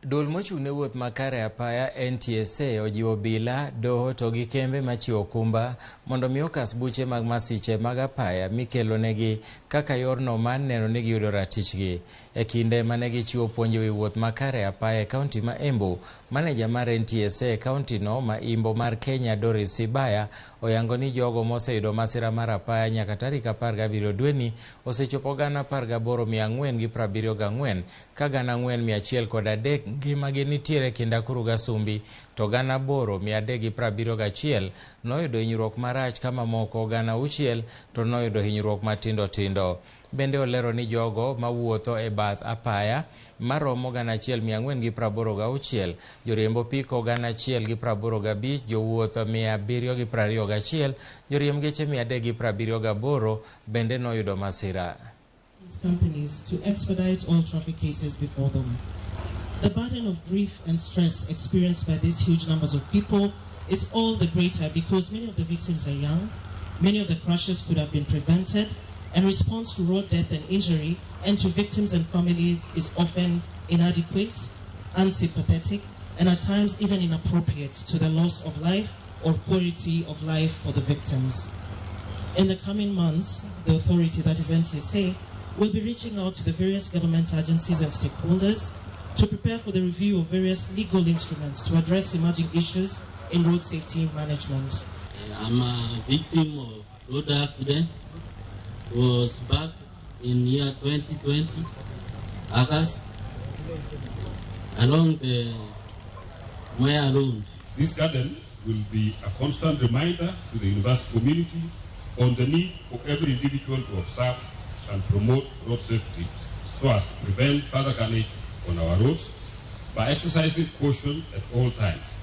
Duol mochung' ne wuoth makare e apaya NTSA ojiwo obila, doho to gi kembe machiwo okumba mondo mi okas buche mag masiche mag apaya mikelo negi kaka yorno mar neno ni giyudo ratichgi. E kinde mane gichiwo puonj e wi wuoth makare e apaya e kaunti ma Embu, maneja mar NTSA e kaunti no ma Imbo mar Kenya Doris Sibaya oyango ni jogo moseyudo masira mar apaya nyaka tarik 17 dweni osechopo 18,474 ka 4,103 ngimagi nitiere kind akuru gasumbi to 8,371 noyudo hinyruok marach ka mamoko 6,000 to noyudo hinyruok matindo tindo. Bende olero ni jogo mawuotho e bath apaya maromo 1,486, joriemb apiko 1,085, jowuoth 721, joriemb geche 378 bende noyudo masira. Companies to expedite all traffic cases before them. The burden of grief and stress experienced by these huge numbers of people is all the greater because many of the victims are young, many of the crashes could have been prevented, and response to road death and injury and to victims and families is often inadequate, unsympathetic, and at times even inappropriate to the loss of life or quality of life for the victims. In the coming months, the authority, that is NTSA, will be reaching out to the various government agencies and stakeholders to prepare for the review of various legal instruments to address emerging issues in road safety management. I'm a victim of road accident. It was back in year 2020, August, along the Mwea Road. This garden will be a constant reminder to the university community on the need for every individual to observe and promote road safety so as to prevent further carnage on our roads by exercising caution at all times.